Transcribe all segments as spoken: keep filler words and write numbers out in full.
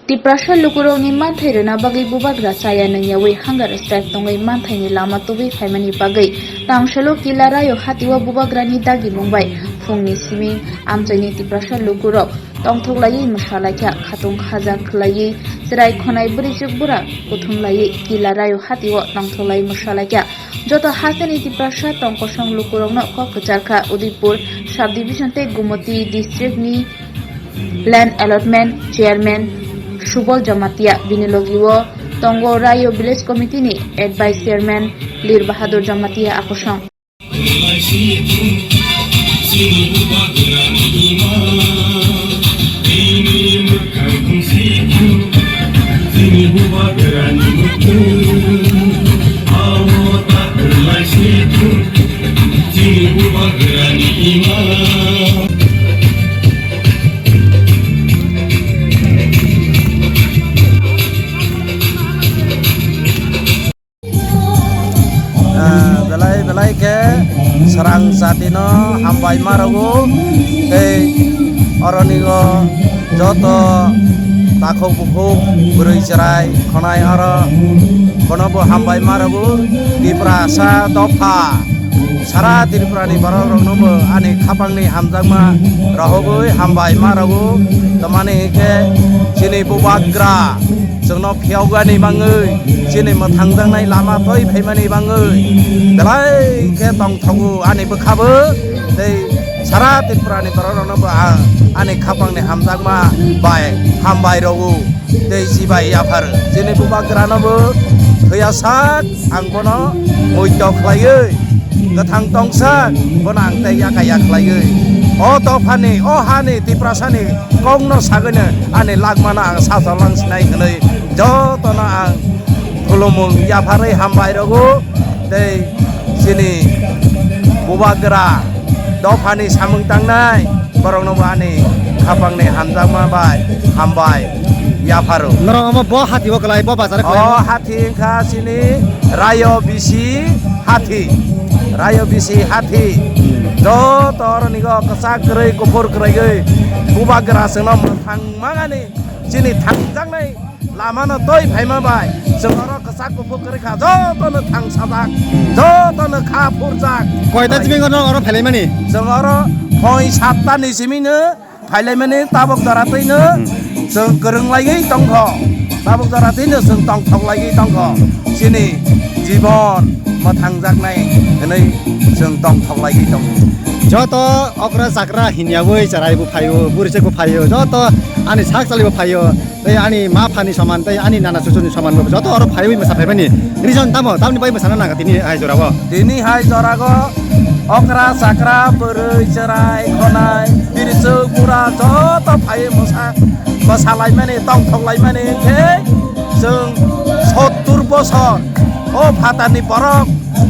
Tiprasa lukurokni manthai rwna bagwi bubagra chaya nangyawi hunger strike tongwi manthaini lama tubui phaimani bagwi tangsalo Kila Rayo hatio bubagrani dagimung bai phungni simi amchaini Tiprasa lukurok tongthoklaiwi mwsalaikha, khatung khaja khwlaiwi chwrai khwnai bwrwichwk bura kuthumlaiwi Kila Rayo hatio tongthoklaiwi mwsalaikha. Joto hasteni Tiprasa tongkosong lukurokno kok kwcharkha Udaipur subdivision tei Gumoti district ni Land Allotment Chairman Subol Jamatia, bini logi o tongo Rayo Village Committee ni Advice Chairman Lir Bahadur Jamatia akosong. Ah, belai belai khe srang jatino hambai ma rwgo, tei oronigo joto takhuk bukhuk bwrwi chwrai khwnai oro bono bo hambai ma rwgo. Tiprasa dopha sara Tripurani borok rokno bo ani khapangni hamjakma rohogwi hambai ma rwgo. Tamani hinkhe chini bubagra chwngno phiyokgani bangwi, chini mwthangjaknai lama twi phaimani bangwi belai khe tongthogo ani bwkhabo, tei sara Tripurani borok rokno bo ang ani khapangni hamjakma bai hambai rwgo tei chibai yaphar. Chini bubagrano bo thwiya sak ang bono muitok khlaiwi, kwthang tongsa bono ang tei yaka yak khlaiwi, o dophani, o hani, Tiprasani kokno sagwino ani lagmano ang sacha langsinai hwnwi jotono ang khulumung yapharwi hambai rwgo. Tei chini bubagra dophani samung tangnai borokno bo ani khapangni hamjakma bai hambai yapharo. Norok omo bo hati o kwlai, bo bazar o kwlai? O hati wngkha chini Rayo bisi hati, Rayo bisi hati. Hmm. Joto oronigo kwchak kwrwi kuphur kwrwigwi bubagra chwngno mwthang mangani, chini thangjaknai lamano twi phaima bai chwng oro kwchak kuphur kwrwi kha, jotono thangsajak, jotono kha phurjak. Koita chibingo norok oro phailaimani? Chwng oro phoi satta ni simino phailaimani, tabuk jora twino chwng kwrwng laiwi tongkho, tabuk jora twino chwng tongthok laiwi tongkho, chini jibon mwthangjaknai hwnwi chwng tongthok laiwi tongkho. Joto okra chakra hinyawi chwraibo phaio, bwrwichwkbo phaio, joto ani sak chalibo phaio. Tei ani ma phani soman tei ani nana chuchuni soman bo joto oro phaiwi mwsa phaimani reason tamo? Tamni bai mwsana nangkha tini hai jorao? Tini hai jorao okra chakra bwrwi chwrai khonai bwrwichwk bura joto phaiwi mwsa, mwsalaimani tongthoklaimani khe chwng sottur bosor o phatarni borok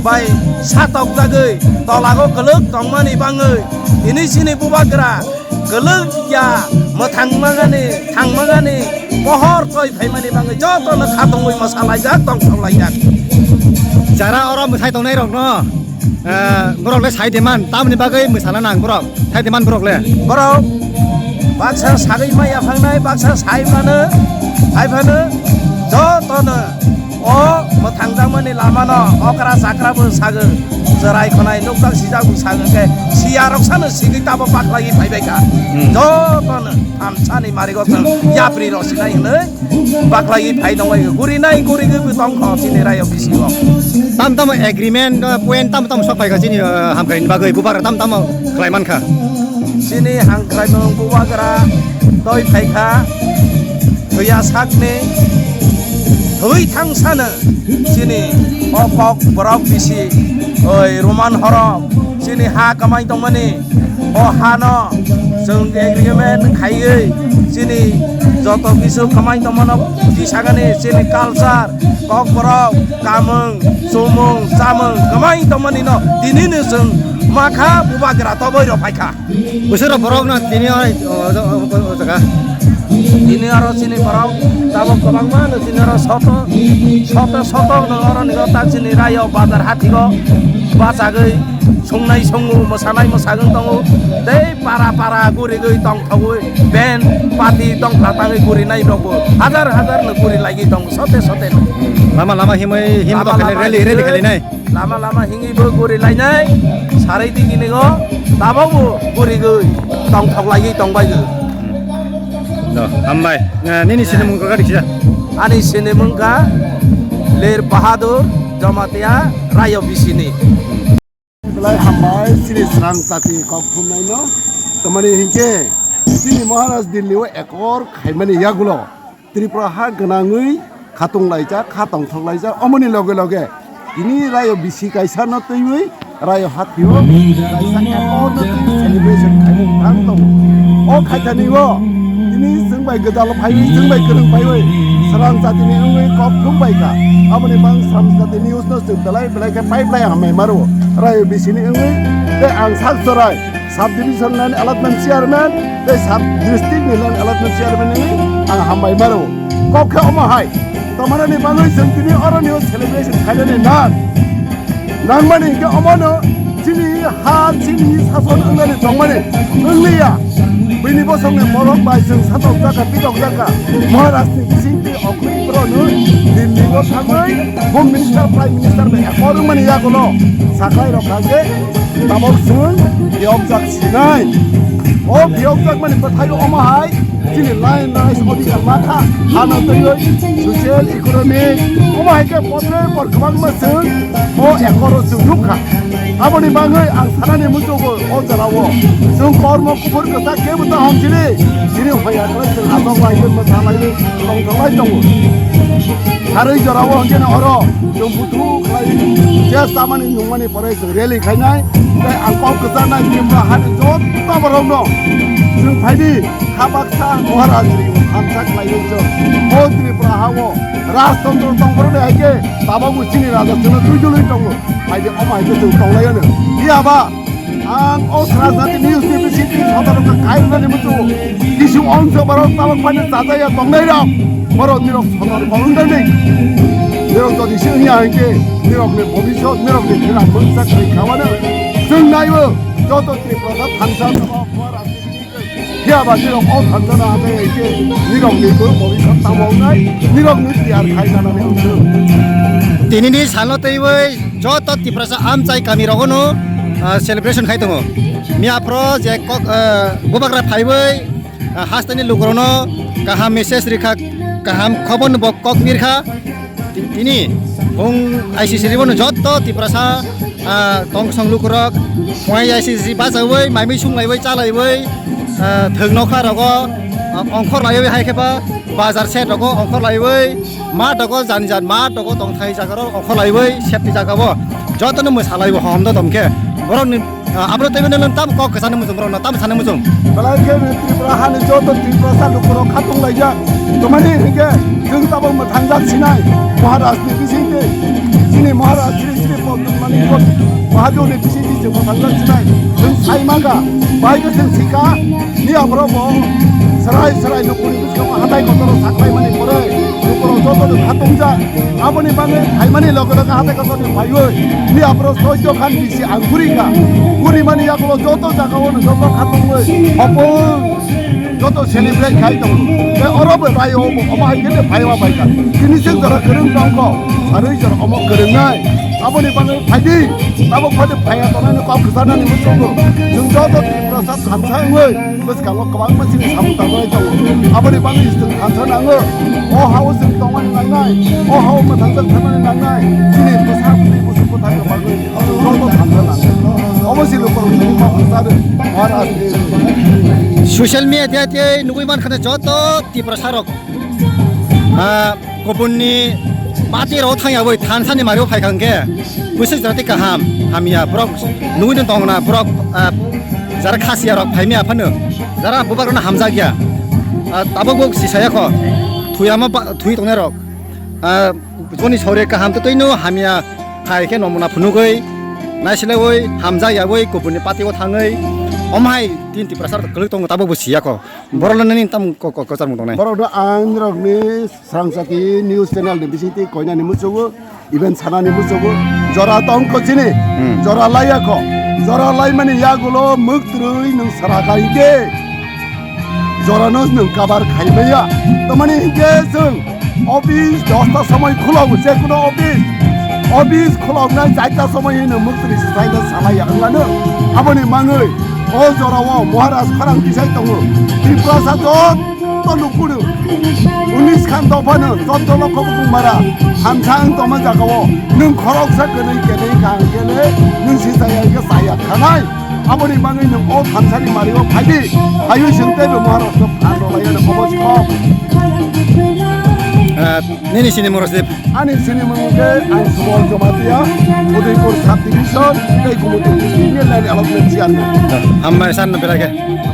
bai satokjagwi tolago kwlwk tongmani bangwi tini chini bubagra kwlwk ya mwthangmani, thangmani pohor twi phaimani bagwi jotono khatungwi mwsalaijak, tongthok laijak. Jara oro mwsai tongnai rokno, eh, borok le sai de man, tamni bagwi mwsana nang borok, sai de man borok le. Borok baksa sagwi maya phangnai, baksa sai phano, hai phano jotono o mwthangjakmani lamano okra chakra bo sagwi, chwrai khonai nukjak sijak bo sagwi khe siya rok sano sigwi tabo baklaiwi phaibai kha. Hmm. Jotono thamsani marigo chwng yapri rok sinai hwnwi baklaiwi phai tongbai kha. Gurinai gurigwi bo tongkho chini rayo bisingo. Tam tamo agreement, uh, point tam tamo sok phai kha chini, uh, hamkrai ni bagwi bubar tam tamo khlai man kha. Chini hangkraimung bubagra twi phaikha, thwiya sakni thwi thangsano chini o kok borok bisi oi Roman horok chini ha kwmai tongmani, o hano chwng agreement khaiwi chini joto kisu kwmai tongmano tisagani chini culture, kok borok, kamung, chumung, chamung kwmai tongmani no tinino chwng makha bubagra toboi rok phaikha. Bwswk rok borok no tini oro, o, o, o, o jaga. Tini oro chini borok tabuk kwbangma no chini oro soto, soto, soto no oro ni tak chini rayo bazar hatiko. Bachagwi sungnai sungo, mwsanai mwsagwi tongo. Tei para para gurigwi tongthogwi band party tongphla tangwi gurinai rokbo hajar hajar no guri lagwi tongo sote sote no. Lama lama himwi him Lama tongkha lama rally rally himwi khalinai. Lama lama hingwibo guri lainai, sarai digi nego, tabokbo gurigwi tongthok laiwi tongbaigwi. Do, hambai. Eh, nini sini mungka gari sida. Ani sini mungka Lir Bahadur Jamatia Rayo Bisini. Belai hambai, sini srang jati kok thumnaino. Tamani hinkhe, sini Maharaj Delhi o ekor khaimani yagulo. Tripura ha gwnangwi khatung laijak, kha tongthok laijak, omoni loge loge tini rayo bisi kaisa no twiwi rayo ha thwiwi kaisa ekor no twiwi celebration khaimung thang tongo. O khaithani o tini chwng bai gwdal phaiwi, chwng bai kwrwng phaiwi srang jatini wngwi kok thum bai kha. Aboni bang srang jatini news no chwng belai belai khe pipeline hambai maro rayo bisini wngwi tei ang sak chorai. Sub division land allotment chairman tei sub district ni land allotment chairman ni ang hambai maro. Kok khe omo hai, tomarani bagwi chwng tini oroni o celebration khainani nan. Nanmani hinkhe omono chini ha, chini sason wngnani tongmani wngliya. Bini bosongni borok bai chwng satok jaka, pitok jaka, Maharaj ni bisingtwi Okri borokno Delhi o thangwi Home Minister, Prime Minister bai ekor wngmani yagulo saklai rok kha je tabok chwng phiyokjak sinai. O phiyokjak mani bwthai omo hai chini line rights odhikar ma kha, hano twiwi social, economic, omo hai khe potrei por kwbangma chwng o ekor o chwng nuk kha. Aboni bagwi ang sanani muchungo o jora o chwng kormo kuphur kwchak kebo ta hom chini, chini hoya kwlai chwng asok lai, mwsa lai, tongthok lai tongo. Harwi jora o hwnkhe no oro chwng buthuk khlai je chamani nungmani pore chwng rally khainai, tei ang kok kwcharnai Tripura hani joto borokno chwng phaidi kha baksa Maharaj ri thansa khlaiwi chwng o Tripura ha-o rajtantro tongphuru de hai khe tabok bo chini raja chwngno twi dului tongo, hai de omo hai khe chwng tonglaiyano. Phiya ba ang o sra jati news ni bisingtwi sotorok kha khairwnani muchungo. Kisu ongsa borok tabok phano chajaya tongnai rok, borok nirok sotor kolong dani. Nirok jodi se wngya hinkhe nirok ni bobisot, nirok ni thwna mungsa khai khawana. Chwng naibo joto Tripura thansa phiya ba nirok o thansa na hatai hinkhe nirok ni bobisot tamo wngnai, nirok ni tiyar khai janani wngkhe. Tinini salo twiwi joto Tiprasa amchai kami rogono, ah, celebration khai tongo. Miya phro je kok, ah, bubagra phaiwi, ah, hasteni lukurokno kaham message rikha, kaham khobor bo kok mirkha. Ti-, tini bung I C C ribono joto Tiprasa, ah, tongsong lukurok phunai I C C bachawi maimui sunglaiwi chalaiwi, ah, thwng nokha rogo, ah, ongkhor laiwi hai khe ba bazar set rogo ongkhor laiwi. Ma dogo jani jan, ma dogo tongthai jaga rok okhor laiwi safety jaga bo joto no mwsa laiwi hom do tongkhe borok ni, ah, abro teibo no tam kok kwchani muchung borok no tam sana muchung. Belai khe Tripura hani joto Tripura sa lukurok khatung laijak. Tomani hinkhe chwng tabok mwthangjak sinai Maharaj ni bisingtwi. Chini Maharaj Sri Sri Padma Manik Mahadev ni bisingtwi chwng mwthangjak sinai. Chwng sai mangkha, bai khe chwng sika. Phiya borok bo serai serai nukuni bwskango hatai kotor o saklaimani pore lukurok joto no khatungjak. Aboni bagwi phaimani loge loge hatai kotor ni phaiwi phiya borok soijo khan bisi ang guri kha. Gurimani yagulo joto jaga o no joto khatungwi hopung joto celebrate khai tongo. Tei oro bo rai o bo omo hai khe phaiwa bai kha. Tini se jora kwrwng tongkho, sarwi jora omo kwrwngnai. Aboni bagwi phaidi, tabok phaidi phaiya tongnani kok kwcharnani muchungo. Chwng joto Tiprasa thansa wngwi bwskango kwbangma chini samung tangwi tongo. Aboni bagwi chwng thansa nango. O ha-o chwng tongmani nangnai. O ha-o mwthangjak thanani nangnai. Chini bwsa bwtwi busu bwthangni bagwi chwng joto thansa nango. Obo se lukurok chini kok kwcharo Maharaj ni. Social media tei nugwi mankha joto Tiprasa rok. Ah, kubunni party rok thangya bai thansa ni mario phai kha hwnkhe bwswk jora tei kaham hamya borok nugwi no tongna borok, ah, jara khasiya rok phaimya phano jara bubagrano hamjakya. Ah, tabuk buk sisaya kho thuyama ba-, thwi tongnai rok. Ah, boni sore kaham to twino hamya khai khe nomona phunugwi naisilaiwi hamjakya bai kubunni party o thangwi Omo hai tin Tiprasa rok kwlwi tongo, tabuk bo siya kho. Borok le nini tam ko, ko, kwchar mung tongnai. Borok no ang rok ni Srangchati news channel ni bisingtwi koinani muchungo, even sanani muchungo. Jora tong kho chini, Hmm. jora laiya kho. Jora laimani yagulo mwktwrwi nwng sara khai khe. Jorano nwng kabar khaimaya. Tamani hinkhe chwng office dosta somoi khulogo, je kuno office. Office khuloknai charta somoi hino mwktwrwi swsaino salaiya wnglano. Aboni mangwi o jorao Maharaj khorang tisai tongo. Tiprasa jotto lukhuno. Unis khan dophano jotto lokho bukung mara. Hamsa wng tongma jagao nwng khoroksa kwnwi kenwi kaham kele nwng si chaya khe chaya khanai. Aboni bagwi nwng o thamsani mario phaidi, phaio chwng teibo Maharashtra phan rwlaiya no obo se kok. Ah, nini sini moro se. Ani sini mung khe ang Subal Jamatia, Udaipur Sub Division, tei Gumoti District ni Land Allotment Chairman. Hambai san no belai khe.